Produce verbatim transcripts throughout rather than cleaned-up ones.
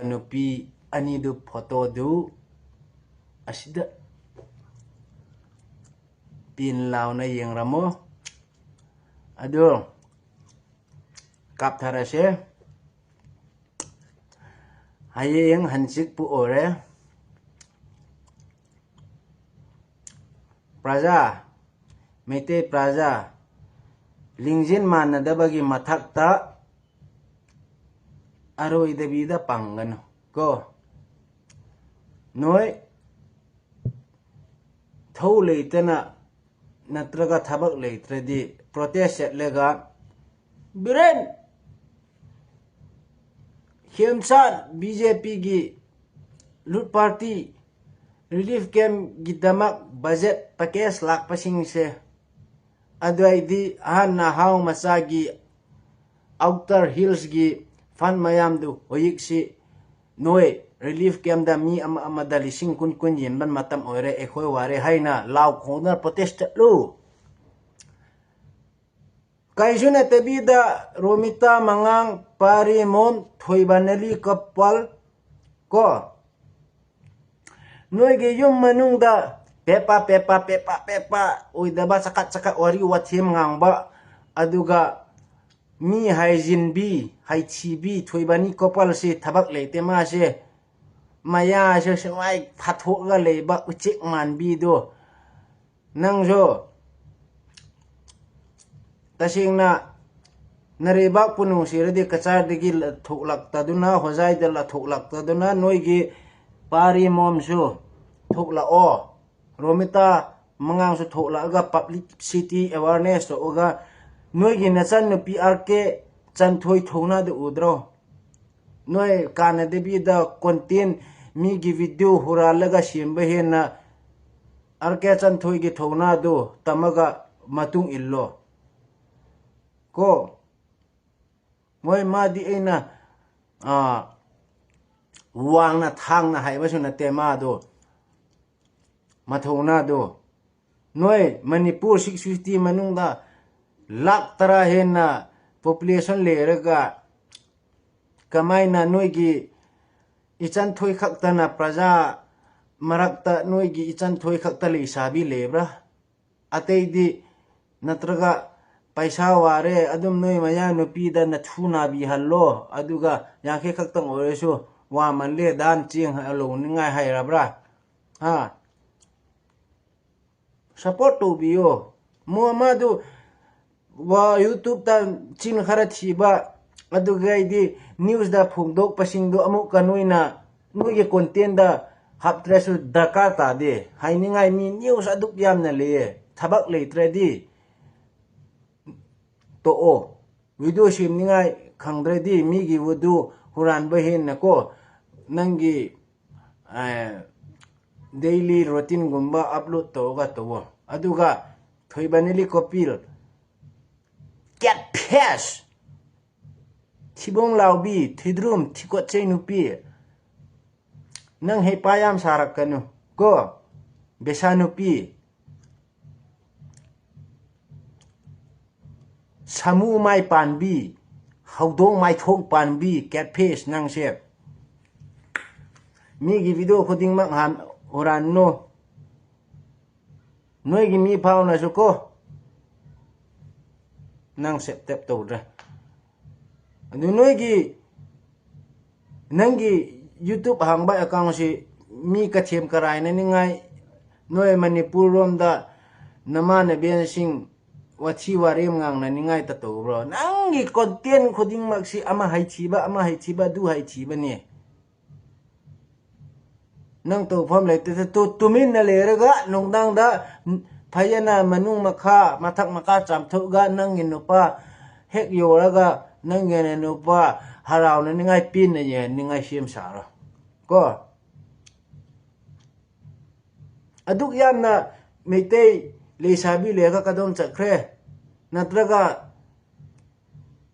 ꯅꯨꯄꯤ ꯑꯅꯤꯗꯨ ꯐꯣꯇꯣꯗꯨ ꯑꯁꯤꯗ ꯄꯤꯟ ꯂꯥꯎꯅ ꯌꯦꯡꯔꯝꯃꯣ꯫ ꯑꯗꯨ ꯀꯥꯞꯊꯔꯁꯦ꯫ ꯍꯌꯦꯡ ꯍꯟꯆꯤꯛꯄꯨ ꯑꯣꯏꯔꯦ꯫ ꯄ꯭ꯔꯖꯥ, ꯃꯩꯇꯩ ꯄ꯭ꯔꯖꯥ, ꯂꯤꯡꯖꯦꯜ ꯃꯥꯟꯅꯗꯕꯒꯤ ꯃꯊꯛꯇ ꯑꯔꯣꯏꯗꯕꯤꯗ ꯄꯪꯒꯅꯨ ꯀꯣ꯫ ꯅꯣꯏ ꯊꯧ ꯂꯩꯇꯅ ꯅꯠꯇ꯭ꯔꯒ ꯊꯕꯛ ꯂꯩꯇ꯭ꯔꯗꯤ protest ꯆꯠꯂꯒ ꯕꯤꯔꯦꯟ ꯈꯦꯝꯆꯥꯟ ꯕꯤ ꯖꯦ ꯄꯤꯒꯤ ꯂꯨꯠ ꯄꯥꯔꯇꯤ ꯔꯤꯂꯤꯐ ꯀꯦꯝꯞꯒꯤꯗꯃꯛ ꯕꯖꯦꯠ ꯄꯦꯀꯦꯖ ꯂꯥꯛꯄꯁꯤꯡꯁꯦ ꯑꯗꯨꯋꯥꯏꯗꯤ ꯑꯍꯟ ꯅꯍꯥꯎ ꯃꯆꯥꯒꯤ ꯑꯥꯎꯇꯔ ꯍꯤꯜꯁꯀꯤ ꯐꯟ ꯃꯌꯥꯝꯗꯨ ꯍꯧꯖꯤꯛꯁꯤ ꯅꯣꯏ ꯔꯤꯂꯤꯐ ꯀꯦꯝꯞꯇ ꯃꯤ ꯑꯃ ꯑꯃꯗ ꯂꯤꯁꯤꯡ ꯀꯨꯟ ꯀꯨꯟ ꯌꯦꯟꯕ ꯃꯇꯝ ꯑꯣꯏꯔꯦ, ꯑꯩꯈꯣꯏ ꯋꯥꯔꯦ ꯍꯥꯏꯅ ꯂꯥꯎ ꯈꯣꯡꯗꯨꯅ protest ꯆꯠꯂꯨ꯫ ꯀꯩꯁꯨ ꯅꯠꯇꯕꯤꯗ ꯔꯣꯃꯤꯇꯥ ꯃꯉꯥꯡ, ꯄꯥꯔꯤꯃꯣꯝ, ꯊꯣꯏꯕ ꯅꯂꯤ ꯀꯄꯜ ꯀꯣ, ꯅꯣꯏꯒꯤ ꯌꯨꯝ ꯃꯅꯨꯡꯗ ꯄꯦꯄꯥ ꯄꯦꯄꯥ ꯄꯦꯄꯥ ꯄꯦꯄꯥ ꯑꯣꯏꯗꯕ ꯆꯀꯠ ꯆꯀꯠ ꯋꯥꯔꯤ ꯋꯥꯊꯦꯝ ꯉꯥꯡꯕ, ꯑꯗꯨꯒ ꯃꯤ ꯍꯥꯏꯖꯤꯟꯕꯤ ꯍꯥꯏꯊꯤꯕꯤ ꯊꯣꯏꯕꯅꯤ ꯀꯣꯄꯜꯁꯤ ꯊꯕꯛ ꯂꯩꯇꯦ꯫ ꯃꯥꯁꯦ ꯃꯌꯥꯁꯦ ꯁꯨꯃꯥꯏ ꯐꯥꯊꯣꯛꯑꯒ ꯂꯩꯕ ꯎꯆꯦꯛ ꯃꯥꯟꯕꯤꯗꯣ꯫ ꯅꯪꯁꯨ ꯇꯁꯦꯡꯅ ꯅꯔꯩꯕꯥꯛꯄꯨ ꯅꯨꯡꯁꯤꯔꯗꯤ ꯀꯆꯥꯔꯗꯒꯤ ꯂ-, ꯊꯣꯛꯂꯛꯇꯗꯨꯅ, ꯍꯣꯖꯥꯏꯗ ꯂ-, ꯊꯣꯛꯂꯛꯇꯗꯨꯅ ꯅꯣꯏꯒꯤ ꯄꯥꯔꯤ ꯃꯣꯝꯁꯨ ꯊꯣꯛꯂꯛꯑꯣ꯫ ꯔꯣꯃꯤꯇꯥ ꯃꯉꯥꯡꯁꯨ ꯊꯣꯛꯂꯛꯑꯒ publicity awareness ꯇꯧꯔꯒ ꯅꯣꯏꯒꯤ ꯅꯆꯟꯅꯨꯄꯤ ꯑꯥꯔ ꯀꯦ ꯆꯟꯊꯣꯏ ꯊꯧꯅꯥꯗ ꯎꯗ꯭ꯔꯣ? ꯅꯣꯏ ꯀꯥꯟꯅꯗꯕꯤꯗ content ꯃꯤꯒꯤ video ꯍꯨꯔꯥꯜꯂꯒ ꯁꯦꯝꯕ ꯍꯦꯟꯅ ꯑꯥꯔ ꯀꯦ ꯆꯟꯊꯣꯏꯒꯤ ꯊꯧꯅꯥꯗꯨ ꯇꯝꯃꯒ ꯃꯇꯨꯡ ꯏꯜꯂꯣ ꯀꯣ꯫ ꯃꯣꯏ ꯃꯥꯗꯤ ꯑꯩꯅ, ꯑꯥ, ꯋꯥꯡꯅ ꯊꯥꯡꯅ ꯍꯥꯏꯕꯁꯨ ꯅꯠꯇꯦ ꯃꯥꯗꯣ꯫ ꯃꯊꯧꯅꯥꯗꯣ꯫ ꯅꯣꯏ ꯃꯅꯤꯄꯨꯔ six fifty ꯃꯅꯨꯡꯗ ꯂꯥꯛ ꯇꯔꯥ ꯍꯦꯟꯅ population ꯂꯩꯔꯒ ꯀꯃꯥꯏꯅ ꯅꯣꯏꯒꯤ ꯏꯆꯟ ꯊꯣꯏ ꯈꯛꯇꯅ ꯄ꯭ꯔꯖꯥ ꯃꯔꯛꯇ ꯅꯣꯏꯒꯤ ꯏꯆꯟ ꯊꯣꯏ ꯈꯛꯇ ꯂꯩꯁꯥꯕꯤ ꯂꯩꯕ꯭ꯔꯥ? ꯑꯇꯩꯗꯤ ꯅꯠꯇ꯭ꯔꯒ ꯄꯩꯁꯥ ꯋꯥꯔꯦ, ꯑꯗꯨꯝ ꯅꯣꯏ ꯃꯌꯥ ꯅꯨꯄꯤꯗ ꯅꯊꯨ ꯅꯥꯕꯤꯍꯜꯂꯣ, ꯑꯗꯨꯒ ꯌꯥꯡꯈꯩ ꯈꯛꯇꯪ ꯑꯣꯏꯔꯁꯨ ꯋꯥꯃꯜꯂꯦ, ꯗꯥꯟ ꯆꯦꯡ ꯂꯧꯅꯤꯡꯉꯥꯏ ꯍꯥꯏꯔꯕ꯭ꯔꯥ? ꯍꯥ? ꯁꯞꯄꯣꯔꯠ ꯇꯧꯕꯤꯌꯣ꯫ ꯃꯣ ꯑꯃꯗꯨ ꯋꯥ ꯌꯨꯇ꯭ꯌꯨꯕꯇ ꯆꯤꯟ ꯈꯔ ꯊꯤꯕ, ꯑꯗꯨꯒ ꯑꯩꯗꯤ ꯅ꯭ꯌꯨꯁꯇ ꯐꯣꯡꯗꯣꯛꯄꯁꯤꯡꯗꯨ ꯑꯃꯨꯛꯀ ꯅꯣꯏꯅ ꯅꯣꯏꯒꯤ ꯀꯣꯟꯇꯦꯟꯗ ꯍꯥꯞꯇ꯭ꯔꯁꯨ ꯗꯔꯀꯥꯔ ꯇꯥꯗꯦ꯫ ꯍꯥꯏꯅꯤꯡꯉꯥꯏ ꯃꯤ ꯅ꯭ꯌꯨꯁ ꯑꯗꯨꯛ ꯌꯥꯝꯅ ꯂꯩꯌꯦ꯫ ꯊꯕꯛ ꯂꯩꯇ꯭ꯔꯗꯤ ꯇꯣꯛꯑꯣ꯫ ꯚꯤꯗꯤꯑꯣ ꯁꯦꯝꯅꯤꯡꯉꯥꯏ ꯈꯪꯗ꯭ꯔꯗꯤ ꯃꯤꯒꯤ ꯚꯤꯗꯤꯑꯣ ꯍꯨꯔꯥꯟꯕ ꯍꯦꯟꯅꯀꯣ, ꯅꯪꯒꯤ ꯗꯦꯂꯤ ꯔꯨꯇꯤꯟꯒꯨꯝꯕ ꯑꯞꯂꯣꯗ ꯇꯧꯔꯒ ꯇꯧꯋꯣ꯫ ꯑꯗꯨꯒ ꯊꯣꯏꯕꯅꯤꯂꯤ ꯀꯣꯄꯤꯜ, ꯀꯦꯠ ꯐꯦꯁ, ꯊꯤꯕꯣꯡ ꯂꯥꯎꯕꯤ, ꯊꯤꯗ꯭ꯔꯨꯝ, ꯊꯤꯀꯣꯠꯆꯩ ꯅꯨꯄꯤ, ꯅꯪ ꯍꯩꯄꯥ ꯌꯥꯝ ꯁꯥꯔꯛꯀꯅꯨ ꯀꯣ, ꯕꯦꯁꯥ ꯅꯨꯄꯤ꯫ ꯁꯥꯃꯨ ꯃꯥꯏ ꯄꯥꯟꯕꯤ, ꯍꯧꯗꯣꯡ ꯃꯥꯏꯊꯣꯡ ꯄꯥꯟꯕꯤ, ꯀꯦꯠ ꯐꯦꯁ ꯅꯪꯁꯦ꯫ ꯃꯤꯒꯤ ꯚꯤꯗꯤꯑꯣ ꯈꯨꯗꯤꯡꯃꯛ ꯍꯥꯟ ꯍꯨꯔꯥꯟꯅꯨ꯫ ꯅꯣꯏꯒꯤ ꯃꯤ ꯐꯥꯎꯅꯁꯨ ꯀꯣ, ꯅꯪ ꯁꯦꯞ ꯇꯦꯞ ꯇꯧꯗ꯭ꯔꯦ꯫ ꯑꯗꯨ ꯅꯣꯏꯒꯤ, ꯅꯪꯒꯤ ꯌꯨꯇ꯭ꯌꯨꯕ ꯍꯥꯡꯕ ꯑꯦꯀꯥꯎꯟꯁꯤ ꯃꯤ ꯀꯊꯦꯝ ꯀꯔꯥꯏꯅꯅꯤꯡꯉꯥꯏ, ꯅꯣꯏ ꯃꯅꯤꯄꯨꯔ ꯔꯣꯝꯗ ꯅꯃꯥꯟꯅꯕꯤꯁꯤꯡ ꯋꯥꯊꯤ ꯋꯥꯔꯦꯝ ꯉꯥꯡꯅꯅꯤꯡꯉꯥꯏ ꯇꯧꯕ꯭ꯔꯣ? ꯅꯪꯒꯤ ꯀꯣꯟꯇꯦꯟ ꯈꯨꯗꯤꯡꯃꯛꯁꯤ ꯑꯃ ꯍꯩꯊꯤꯕ, ꯑꯃ ꯍꯩꯊꯤꯕ, ꯑꯗꯨ ꯍꯩꯊꯤꯕꯅꯦ꯫ ꯅꯪ ꯇꯧꯐꯝ ꯂꯩꯇꯦ꯫ ꯇꯨ-, ꯇꯨꯃꯤꯟꯅ ꯂꯩꯔꯒ ꯅꯨꯡꯗꯥꯡꯗ ꯐꯖꯅ ꯃꯅꯨꯡ ꯃꯈꯥ, ꯃꯊꯛ ꯃꯈꯥ ꯆꯥꯝꯊꯣꯛꯑꯒ ꯅꯪꯒꯤ ꯅꯨꯄꯥ ꯍꯦꯛ ꯌꯧꯔꯒ ꯅꯪꯒꯤ ꯅꯨꯄꯥ ꯍꯔꯥꯎꯅꯅꯤꯡꯉꯥꯏ, ꯄꯦꯟꯅ ꯌꯦꯡꯅꯤꯡꯉꯥꯏ ꯁꯦꯝ ꯁꯥꯔꯣ꯫ ꯀꯣ? ꯑꯗꯨꯛ ꯌꯥꯝꯅ ꯃꯩꯇꯩ ꯂꯩꯁꯥꯕꯤ ꯂꯩꯔꯒ ꯀꯗꯣꯝ ꯆꯠꯈ꯭ꯔꯦ? ꯅꯠꯇ꯭ꯔꯒ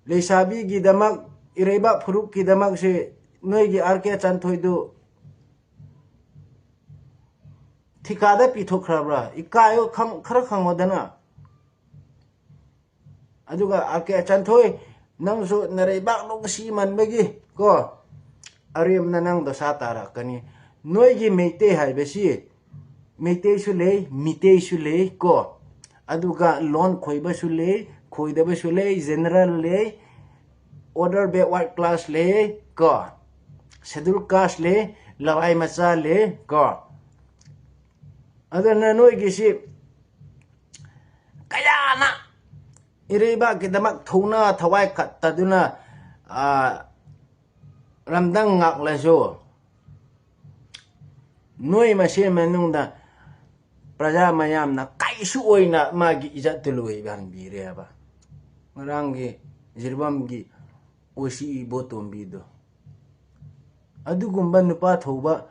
ꯂꯩꯁꯥꯕꯤꯒꯤꯗꯃꯛ, ꯏꯔꯩꯕꯥꯛ ꯐꯨꯔꯨꯞꯀꯤꯗꯃꯛꯁꯦ ꯅꯣꯏꯒꯤ ꯑꯥꯔ ꯀꯦ ꯆꯟꯊꯣꯏꯗꯨ ꯊꯤꯀꯥꯗ ꯄꯤꯊꯣꯛꯈ꯭ꯔꯕ꯭ꯔꯥ? ꯏꯀꯥꯏꯌꯣ, ꯈꯪ-, ꯈꯔ ꯈꯪꯉꯣꯗꯅ꯫ ꯑꯗꯨꯒ ꯑꯥꯔ ꯀꯦ ꯆꯟꯊꯣꯏ, ꯅꯪꯁꯨ ꯅꯔꯩꯕꯥꯛ ꯅꯨꯡꯁꯤꯃꯟꯕꯒꯤ ꯀꯣ, ꯑꯔꯦꯝꯅ ꯅꯪ ꯗꯣꯁꯥ ꯇꯥꯔꯛꯀꯅꯤ꯫ ꯅꯣꯏꯒꯤ ꯃꯩꯇꯩ ꯍꯥꯏꯕꯁꯤ ꯃꯩꯇꯩꯁꯨ ꯂꯩ, ꯃꯤꯇꯩꯁꯨ ꯂꯩ ꯀꯣ꯫ ꯑꯗꯨꯒ ꯂꯣꯟ ꯈꯣꯏꯕꯁꯨ ꯂꯩ, ꯈꯣꯏꯗꯕꯁꯨ ꯂꯩ, ꯖꯦꯅꯔꯦꯜ ꯂꯩ, ꯑꯣꯔꯗꯔ ꯕꯦꯛꯋꯥꯔꯗ ꯀ꯭ꯂꯥꯁ ꯂꯩ ꯀꯣ, ꯁꯦꯗꯨꯜ ꯀꯥꯁ ꯂꯩ, ꯂꯋꯥꯏ ꯃꯆꯥ ꯂꯩ ꯀꯣ꯫ ꯑꯗꯨꯅ ꯅꯣꯏꯒꯤꯁꯤ ꯀꯌꯥꯅ ꯏꯔꯩꯕꯥꯛꯀꯤꯗꯃꯛ ꯊꯧꯅꯥ ꯊꯋꯥꯏ ꯀꯠꯇꯗꯨꯅ, ꯑ, ꯂꯝꯗꯝ ꯉꯥꯛꯂꯁꯨ, ꯅꯣꯏ ꯃꯁꯦꯟ ꯃꯅꯨꯡꯗ ꯄ꯭ꯔꯖꯥ ꯃꯌꯥꯝꯅ ꯀꯩꯁꯨ ꯑꯣꯏꯅ ꯃꯥꯒꯤ ꯏꯖꯠꯇꯨ ꯂꯣꯏꯕ ꯍꯟꯕꯤꯔꯦꯕ꯫ ꯉꯔꯥꯡꯒꯤ ꯖꯤꯔꯤꯕꯥꯝꯒꯤ ꯑꯣ ꯁꯤ ꯏꯕꯣꯇꯣꯝꯕꯤꯗꯣ, ꯑꯗꯨꯒꯨꯝꯕ ꯅꯨꯄꯥ ꯊꯧꯕ,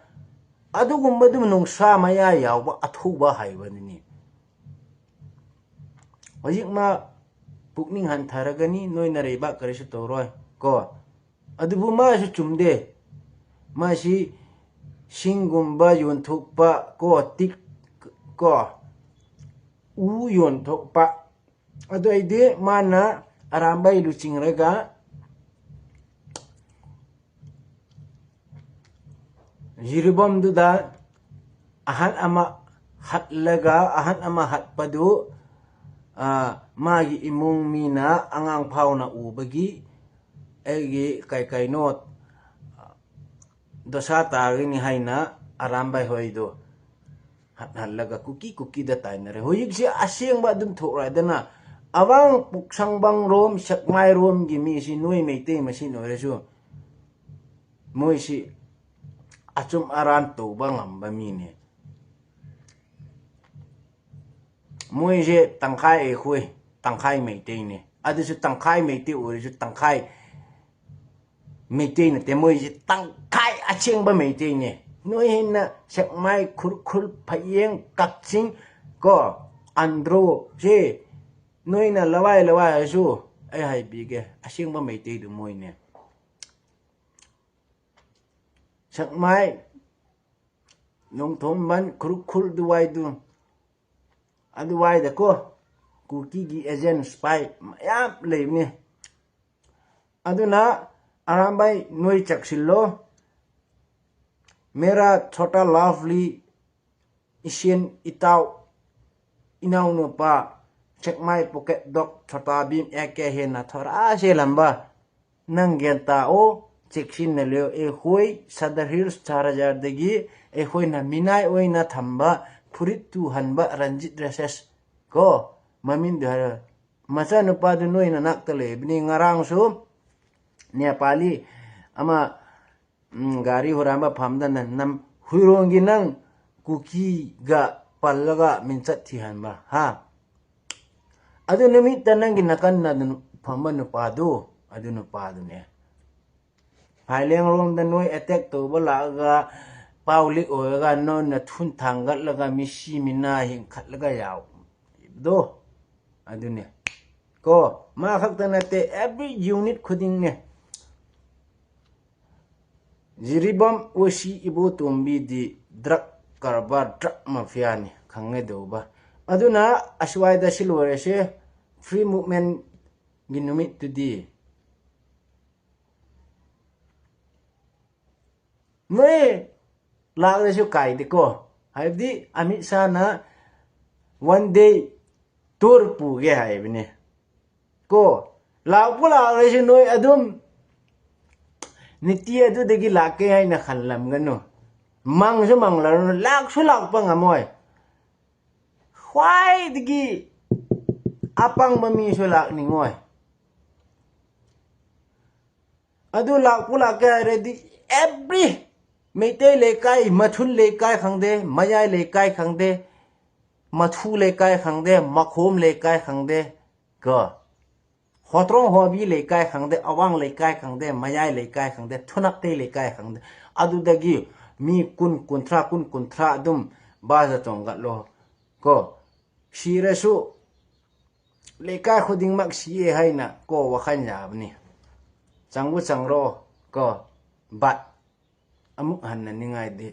ꯑꯗꯨꯒꯨꯝꯕꯗꯨ ꯅꯨꯡꯁꯥ ꯃꯌꯥ ꯌꯥꯎꯕ ꯑꯊꯧꯕ ꯍꯥꯏꯕꯗꯨꯅꯤ꯫ ꯍꯧꯖꯤꯛ ꯃꯥ ꯄꯨꯛꯅꯤꯡ ꯍꯟꯊꯔꯒꯅꯤ, ꯅꯣꯏꯅ ꯂꯩꯕꯥꯛ ꯀꯔꯤꯁꯨ ꯇꯧꯔꯣꯏ ꯀꯣ꯫ ꯑꯗꯨꯕꯨ ꯃꯥꯁꯨ ꯆꯨꯝꯗꯦ꯫ ꯃꯥꯁꯤ ꯁꯤꯡꯒꯨꯝꯕ ꯌꯣꯟꯊꯣꯛꯄ ꯀꯣ, ꯇꯤꯛ ꯀꯣ, ꯎ ꯌꯣꯟꯊꯣꯛꯄ꯫ ꯑꯗꯨ ꯑꯩꯗꯤ ꯃꯥꯅ ꯑꯔꯥꯝꯕꯥꯏ ꯂꯨꯆꯤꯡꯔꯒ ꯖꯤꯔꯤꯕꯥꯝꯗꯨꯗ ꯑꯍꯟ ꯑꯃ ꯍꯠꯂꯒ, ꯑꯍꯟ ꯑꯃ ꯍꯠꯄꯗꯨ, ꯑ, ꯃꯥꯒꯤ ꯏꯃꯨꯡ ꯃꯤꯅ ꯑꯉꯥꯡ ꯐꯥꯎꯅ ꯎꯕꯒꯤ ꯑꯩꯒꯤ ꯀꯩ ꯀꯩꯅꯣ ꯗꯣꯁꯥ ꯇꯥꯒꯅꯤ ꯍꯥꯏꯅ ꯑꯔꯥꯝꯕꯥꯏ ꯍꯣꯏꯗꯣ ꯍꯠꯍꯜꯂꯒ ꯀꯨꯀꯤ ꯀꯨꯀꯤꯗ ꯇꯥꯏꯅꯔꯦ꯫ ꯍꯧꯖꯤꯛꯁꯤ ꯑꯁꯦꯡꯕ ꯑꯗꯨꯝ ꯊꯣꯛꯂꯦꯗꯅ, ꯑꯋꯥꯡ ꯄꯨꯛꯁꯪꯕꯝ ꯔꯣꯝ, ꯁꯦꯛꯃꯥꯏꯔꯣꯝꯒꯤ ꯃꯤꯁꯤ ꯅꯣꯏ ꯃꯩꯇꯩ ꯃꯁꯦꯟ ꯑꯣꯏꯔꯁꯨ ꯃꯣꯏꯁꯤ ꯑꯆꯨꯝ ꯑꯔꯥꯟ ꯇꯧꯕ ꯉꯝꯕ ꯃꯤꯅꯦ꯫ ꯃꯣꯏꯁꯦ ꯇꯪꯈꯥꯏ ꯑꯩꯈꯣꯏ, ꯇꯪꯈꯥꯏ ꯃꯩꯇꯩꯅꯦ꯫ ꯑꯗꯨꯁꯨ ꯇꯪꯈꯥꯏ ꯃꯩꯇꯩ ꯑꯣꯏꯔꯁꯨ ꯇꯪꯈꯥꯏ ꯃꯩꯇꯩ ꯅꯠꯇꯦ, ꯃꯣꯏꯁꯦ ꯇꯪꯈꯥꯏ ꯑꯁꯦꯡꯕ ꯃꯩꯇꯩꯅꯦ꯫ ꯅꯣꯏ ꯍꯦꯟꯅ ꯁꯦꯛꯃꯥꯏ, ꯈꯨꯔꯈꯨꯜ, ꯐꯌꯦꯡ, ꯀꯛꯆꯤꯡ ꯀꯣ, ꯑꯟꯗ꯭ꯔꯣꯁꯦ ꯅꯣꯏꯅ ꯂꯋꯥꯏ ꯂꯋꯥꯏ ꯍꯥꯏꯔꯁꯨ, ꯑꯩ ꯍꯥꯏꯕꯤꯒꯦ, ꯑꯁꯦꯡꯕ ꯃꯩꯇꯩꯗꯨ ꯃꯣꯏꯅꯦ꯫ ꯁꯦꯛꯃꯥꯏ, ꯅꯣꯡꯊꯣꯝꯕꯟ, ꯈꯨꯔꯈꯨꯜ ꯑꯗꯨꯋꯥꯏꯗꯨ, ꯑꯗꯨꯋꯥꯏꯗꯀꯣ ꯀꯨꯀꯤꯒꯤ ꯑꯦꯖꯦꯟ ꯁ꯭ꯄꯥꯏ ꯃꯌꯥꯝ ꯂꯩꯕꯅꯦ꯫ ꯑꯗꯨꯅ ꯑꯔꯥꯝꯕꯥꯏ ꯅꯣꯏ ꯆꯦꯛꯁꯤꯜꯂꯣ꯫ Mera Chhota Lovely, ꯏꯁꯦꯟ ꯏꯇꯥꯎ, ꯏꯅꯥꯎꯅꯨꯄꯥ, ꯁꯦꯛꯃꯥꯏ pocket ꯗꯣꯛ, Chhota Vim A K ꯍꯦꯟꯅ ꯊꯣꯔꯥ ꯆꯦꯜꯂꯝꯕ ꯅꯪ ꯒ꯭ꯌꯥꯟ ꯇꯥꯑꯣ, ꯆꯦꯛꯁꯤꯟꯅ ꯂꯩꯌꯣ꯫ ꯑꯩꯈꯣꯏ ꯁꯗꯔ ꯍꯤꯜꯁ ꯆꯥꯔꯖꯥꯔꯗꯒꯤ ꯑꯩꯈꯣꯏꯅ ꯃꯤꯅꯥꯏ ꯑꯣꯏꯅ ꯊꯝꯕ ꯐꯨꯔꯤꯠ ꯇꯨꯍꯟꯕ ꯔꯟꯖꯤꯠ ꯔꯦꯁꯦꯁ ꯀꯣ, ꯃꯃꯤꯡꯗꯨ ꯍꯥꯏꯔ, ꯃꯆꯥꯅꯨꯄꯥꯗꯨ ꯅꯣꯏ ꯅꯅꯥꯛꯇ ꯂꯩꯕꯅꯤ꯫ ꯉꯔꯥꯡꯁꯨ ꯅꯦꯄꯥꯂꯤ ꯑꯃ ꯎꯝ, ꯒꯥꯔꯤ ꯍꯨꯔꯥꯟꯕ ꯐꯝꯗꯅ ꯅꯝ ꯍꯨꯏꯔꯣꯡꯒꯤ ꯅꯪ ꯀꯨꯀꯤꯒ ꯄꯜꯂꯒ ꯃꯤꯡꯆꯠ ꯊꯤꯍꯟꯕ, ꯍꯥ? ꯑꯗꯨ ꯅꯨꯃꯤꯠꯇ ꯅꯪꯒꯤ ꯅꯥꯀꯟꯗ ꯑꯗꯨ ꯐꯝꯕ ꯅꯨꯄꯥꯗꯨ, ꯑꯗꯨ ꯅꯨꯄꯥꯗꯨꯅꯦ꯫ ꯐꯥꯏꯂꯦꯡꯔꯣꯡꯗ ꯅꯣꯏ ꯑꯦꯇꯦꯛ ꯇꯧꯕ ꯂꯥꯛꯑꯒ, ꯄꯥꯎ ꯂꯤꯛ ꯑꯣꯏꯔꯒ, ꯅꯣꯏꯅ ꯊꯨꯟ ꯊꯥꯡꯒꯠꯂꯒ, ꯃꯤꯁꯤ ꯃꯤꯅꯥ ꯍꯤꯡꯈꯠꯂꯒ ꯌꯥꯎꯕꯗꯣ, ꯑꯗꯨꯅꯦ꯫ ꯀꯣ, ꯃꯥ ꯈꯛꯇ ꯅꯠꯇꯦ, every unit ꯈꯨꯗꯤꯡꯅꯦ꯫ ꯖꯤꯔꯤꯕꯥꯝ ꯑꯣꯁꯤ ꯏꯕꯣꯇꯣꯝꯕꯤꯗꯤ drug ꯀꯔꯕꯥꯔ, drug mafiaꯅꯤ ꯈꯪꯒꯗꯧꯕ꯫ ꯑꯗꯨꯅ ꯑꯁ꯭ꯋꯥꯏꯗ ꯁꯤ ꯂꯣꯏꯔꯁꯦ, free movementꯒꯤ ꯅꯨꯃꯤꯠꯇꯨꯗꯤ꯫ ꯅꯣꯏ ꯂꯥꯛꯂꯁꯨ ꯀꯥꯏꯗꯦꯀꯣ, ꯍꯥꯏꯕꯗꯤ ꯑꯃꯤꯠ ꯁꯥꯅ one day tour ꯄꯨꯒꯦ ꯍꯥꯏꯕꯅꯦ꯫ ꯀꯣ, ꯂꯥꯛꯄꯨ ꯂꯥꯛꯂꯁꯨ ꯅꯣꯏ ꯑꯗꯨꯝ ꯅꯤꯇꯤ ꯑꯗꯨꯗꯒꯤ ꯂꯥꯛꯀꯦ ꯍꯥꯏꯅ ꯈꯜꯂꯝꯒꯅꯨ꯫ ꯃꯪꯁꯨ ꯃꯪꯂꯔꯨꯅꯨ, ꯂꯥꯛꯁꯨ ꯂꯥꯛꯄ ꯉꯝꯃꯣꯏ꯫ ꯈ꯭ꯋꯥꯏꯗꯒꯤ ꯑꯄꯪꯕ ꯃꯤꯁꯨ ꯂꯥꯛꯅꯤꯡꯉꯣꯏ꯫ ꯑꯗꯨ ꯂꯥꯛꯄꯨ ꯂꯥꯛꯀꯦ ꯍꯥꯏꯔꯗꯤ, every ꯃꯩꯇꯩ ꯂꯩꯀꯥꯏ, ꯃꯊꯨꯟ ꯂꯩꯀꯥꯏ ꯈꯪꯗꯦ, ꯃꯌꯥꯏ ꯂꯩꯀꯥꯏ ꯈꯪꯗꯦ, ꯃꯊꯨ ꯂꯩꯀꯥꯏ ꯈꯪꯗꯦ, ꯃꯈꯣꯝ ꯂꯩꯀꯥꯏ ꯈꯪꯗꯦ, ꯀꯣ, ꯍꯣꯇ꯭ꯔꯣꯡ ꯍꯣꯕꯤ ꯂꯩꯀꯥꯏ ꯈꯪꯗꯦ, ꯑꯋꯥꯡ ꯂꯩꯀꯥꯏ ꯈꯪꯗꯦ, ꯃꯌꯥꯏ ꯂꯩꯀꯥꯏ ꯈꯪꯗꯦ, ꯊꯨꯅꯞꯇꯩ ꯂꯩꯀꯥꯏ ꯈꯪꯗꯦ, ꯑꯗꯨꯗꯒꯤ ꯃꯤ ꯀꯨꯟ, ꯀꯨꯟꯊ꯭ꯔꯥ, ꯀꯨꯟ, ꯀꯨꯟꯊ꯭ꯔꯥ ꯑꯗꯨꯝ ꯕꯥꯁꯇ ꯇꯣꯡꯒꯠꯂꯣ, ꯀꯣ, ꯁꯤꯔꯁꯨ ꯂꯩꯀꯥꯏ ꯈꯨꯗꯤꯡꯃꯛ ꯁꯤꯌꯦ ꯍꯥꯏꯅ ꯀꯣ ꯋꯥꯈꯜ ꯌꯥꯕꯅꯤ꯫ ꯆꯪꯕꯨ ꯆꯪꯔꯣ ꯀꯣ, but ꯑꯃꯨꯛ ꯍꯟꯅ ꯅꯤꯡꯉꯥꯏꯗꯤ꯫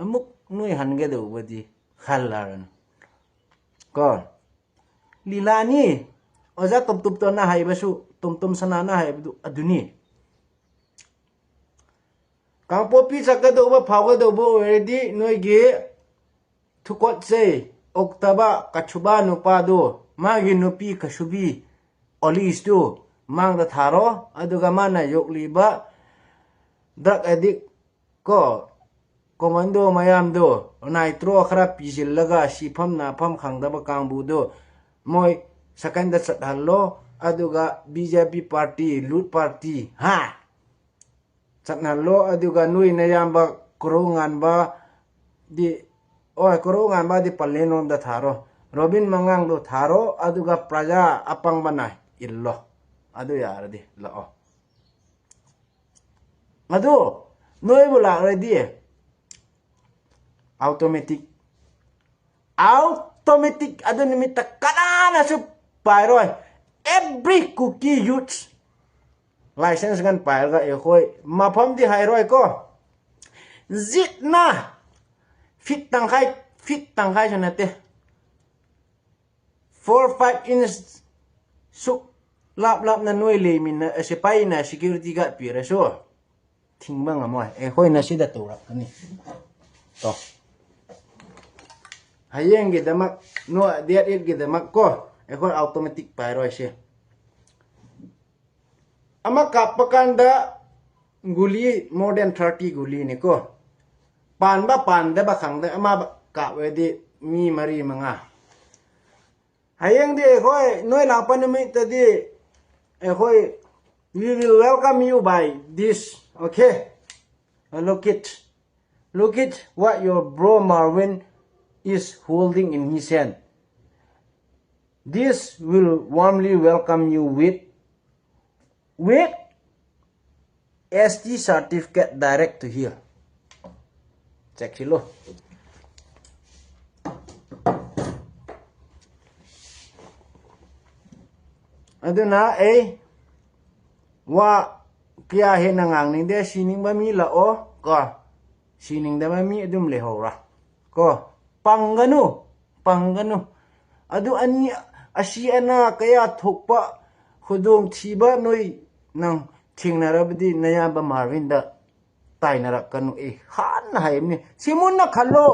ꯑꯃꯨꯛ ꯅꯣꯏ ꯍꯟꯒꯗꯧꯕꯗꯤ ꯈꯜꯂꯔꯅꯨ ꯀꯣ꯫ ꯂꯤꯂꯥꯅꯤ꯫ ꯑꯣꯖꯥ ꯇꯣꯞ ꯇꯣꯞꯇꯣꯅ ꯍꯥꯏꯕꯁꯨ ꯇꯣꯝ ꯇꯣꯝ ꯁꯅꯥꯅ ꯍꯥꯏꯕꯗꯨ ꯑꯗꯨꯅꯤ꯫ ꯀꯥꯡꯄꯣꯛꯄꯤ ꯆꯠꯀꯗꯧꯕ, ꯐꯥꯎꯒꯗꯧꯕ ꯑꯣꯏꯔꯗꯤ ꯅꯣꯏꯒꯤ ꯊꯨꯀꯣꯠꯆꯩ ꯑꯣꯛꯇꯕ ꯀꯁꯨꯕꯥ ꯅꯨꯄꯥꯗꯨ, ꯃꯥꯒꯤ ꯅꯨꯄꯤ ꯀꯁꯨꯕꯤ ꯑꯣꯂꯤꯁꯇꯨ ꯃꯥꯡꯗ ꯊꯥꯔꯣ꯫ ꯑꯗꯨꯒ ꯃꯥꯅ ꯌꯣꯛꯂꯤꯕ drug addict ꯀꯣ, ꯀꯣꯃꯟꯗꯣ ꯃꯌꯥꯝꯗꯣ, ꯅꯥꯏꯇ꯭ꯔꯣ ꯈꯔ ꯄꯤꯁꯤꯜꯂꯒ ꯁꯤꯐꯝ ꯅꯥꯐꯝ ꯈꯪꯗꯕ ꯀꯥꯡꯕꯨꯗꯣ ꯃꯣꯏ ꯁꯀꯟꯗ ꯆꯠꯍꯜꯂꯣ꯫ ꯑꯗꯨꯒ ꯕꯤ ꯖꯦ ꯄꯤ ꯄꯥꯔꯇꯤ, ꯂꯨꯠ ꯄꯥꯔꯇꯤ, ꯍꯥ? ꯆꯠꯍꯜꯂꯣ꯫ ꯑꯗꯨꯒ ꯅꯣꯏ ꯅꯌꯥꯝꯕ ꯀꯣꯔꯧ ꯉꯥꯟꯕꯗꯤ, ꯍꯣꯏ, ꯀꯣꯔꯧ ꯉꯥꯟꯕꯗꯤ ꯄꯂꯦꯟꯔꯣꯝꯗ ꯊꯥꯔꯣ꯫ ꯔꯣꯕꯤꯟ ꯃꯉꯥꯡꯗꯣ ꯊꯥꯔꯣ꯫ ꯑꯗꯨꯒ ꯄ꯭ꯔꯖꯥ ꯑꯄꯪꯕꯅ ꯏꯜꯂꯣ꯫ ꯑꯗꯨ ꯌꯥꯔꯗꯤ ꯂꯥꯛꯑꯣ꯫ ꯑꯗꯨ ꯅꯣꯏꯕꯨ ꯂꯥꯛꯂꯗꯤ automatic, automatic ꯑꯗꯨ ꯅꯨꯃꯤꯠꯇ ꯀꯅꯥꯅꯁꯨ ꯄꯥꯏꯔꯣꯏ꯫ Every Kuki youth license gun ꯄꯥꯏꯔꯒ ꯑꯩꯈꯣꯏ ꯃꯐꯝꯗꯤ ꯍꯥꯏꯔꯣꯏꯀꯣ꯫ ꯖꯤꯠꯅ feet ꯇꯪꯈꯥꯏ, feet ꯇꯪꯈꯥꯏꯁꯨ ꯅꯠꯇꯦ, four five inch ꯁꯨꯛ ꯂꯥꯞ ꯂꯥꯞꯅ ꯅꯣꯏ ꯂꯩꯃꯤꯟꯅ, ꯁꯤꯄꯥꯏꯅ security guard ꯄꯤꯔꯁꯨ ꯊꯤꯡꯕ ꯉꯝꯃꯣꯏ꯫ ꯑꯩꯈꯣꯏꯅ ꯁꯤꯗ ꯇꯧꯔꯛꯀꯅꯤ꯫ ꯇꯣ꯫ ꯍꯌꯦꯡꯒꯤꯗꯃꯛ, ꯅꯣ, date eight ꯒꯤꯗꯃꯛ ꯀꯣ, ꯑꯩꯈꯣꯏ automatic ꯄꯥꯏꯔꯣꯏꯁꯦ꯫ ꯑꯃ ꯀꯥꯞꯄ ꯀꯥꯟꯗ ꯒꯨꯂꯤ more than thirty ꯒꯨꯂꯤꯅꯤꯀꯣ꯫ ꯄꯥꯟꯕ ꯄꯥꯟꯗꯕ ꯈꯪꯗꯦ, ꯑꯃ ꯀꯥꯞꯂꯗꯤ ꯃꯤ ꯃꯔꯤ ꯃꯉꯥ꯫ ꯍꯌꯦꯡꯗꯤ ꯑꯩꯈꯣꯏ, ꯅꯣꯏ ꯂꯥꯛꯄ ꯅꯨꯃꯤꯠꯇꯗꯤ ꯑꯩꯈꯣꯏ, we will welcome you by this, okay? Look it. Look it what your bro Marvin is holding in his hand. This will warmly welcome you with, with S T certificate direct to here. Check ꯁꯤꯜꯂꯨ꯫ ꯑꯗꯨꯅ ꯑꯩ ꯋꯥ ꯀꯌꯥ ꯍꯦꯟꯅ ꯉꯥꯡꯅꯤꯡꯗꯦ꯫ ꯁꯤꯅꯤꯡꯕ ꯃꯤ ꯂꯥꯛꯑꯣ ꯀꯣ, ꯁꯤꯅꯤꯡꯗꯕ ꯃꯤ ꯑꯗꯨꯝ ꯂꯩꯍꯧꯔꯣ ꯀꯣ꯫ ꯄꯪꯒꯅꯨ, ꯄꯪꯒꯅꯨ꯫ ꯑꯗꯨ ꯑꯅꯤ, ꯑꯁꯤ ꯑꯅꯥ ꯀꯌꯥ ꯊꯣꯛꯄ ꯈꯨꯗꯣꯡꯊꯤꯕ ꯅꯣꯏ ꯅꯪ ꯊꯦꯡꯅꯔꯕꯗꯤ ꯅꯌꯥꯝꯕ ꯃꯥꯔꯚꯤꯟꯗ ꯇꯥꯏꯅꯔꯛꯀꯅꯨ꯫ ꯑꯩ ꯍꯥꯟꯅ ꯍꯥꯏꯕꯅꯤ, ꯁꯤ ꯃꯨꯟꯅ ꯈꯜꯂꯣ꯫